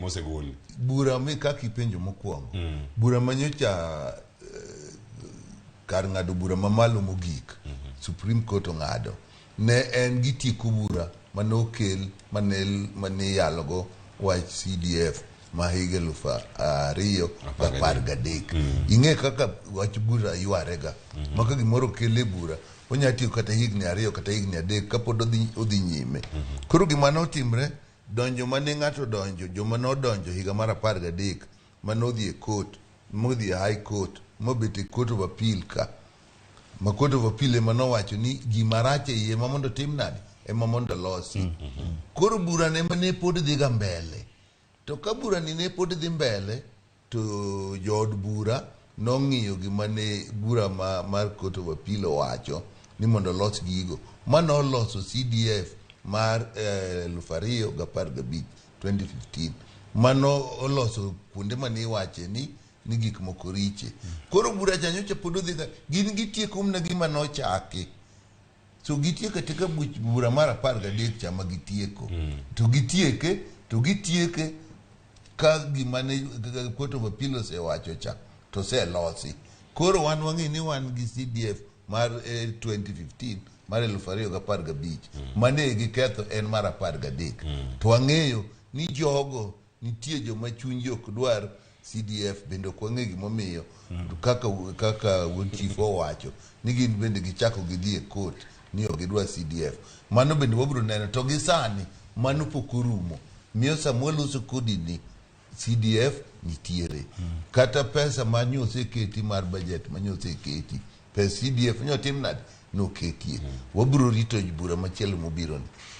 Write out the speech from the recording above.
Mosegol. Bura mi kaka ipenjo mokwongo. Bura manyocha kar ng'ado bura mamalo mogik, Supreme Court ong'ado, ne en gitieko bura mane okel mane iyalogo wach CDF ma higa 2013. Ing'e kaka wach bura yware ga. Ma ka gimoro okel e bura, onya tieko kata higni 2 kata higni 3 kapod odhi nyime. Koro gima notimre, donjo mane ng'ato donjo, joma nodonjo higa mar 13 mane odhi e court, modhi e High Court, mobet e Court of Appeal ka. Ma Court of Appeal ema nowacho ni gima rach e iye ema mondo tim nade? Ema mondo losi. Koro bura ne ema ne pod dhi ga mbele. To ka bura ni ne pod dhi mbele, to jood bura nong'iyo gima ne bura mar Court of Appeal owacho ni mondo olos gigo. Ma noloso CDF mar 2015, 2015. Mano oloso kuonde mane iwache ni gik moko riche. Koro bura cha nyocha pod odhi ga, gin gitieko mana gima nochaki. So gitieko atieka buch bura mar 13 cha ma gitieko. To gitieke, to gitieke ka gima ne Court of Appeal osewacho cha to oselosi. Koro wan wang'e ni wan gi CDF mar 2015 mar 2015. Mane giketho en mar 13. To wang'eyo ni jogo nitie joma chunygi ok dwar CDF, bende ok wang'e gimomiyo kaka wuon chief owacho ni gin bende gichako gidhi e court ni ok gidwar CDF. Mano bende wabiro neno. To gi sani mano pok orumo. Miyo sama waloso kodi ni CDF nitiere. Kata pesa ma nyoseketi mar budget ma nyoseketi, pes CDF nyotim nade? Noketie. Wabiro rito bura machielo mobiro ni.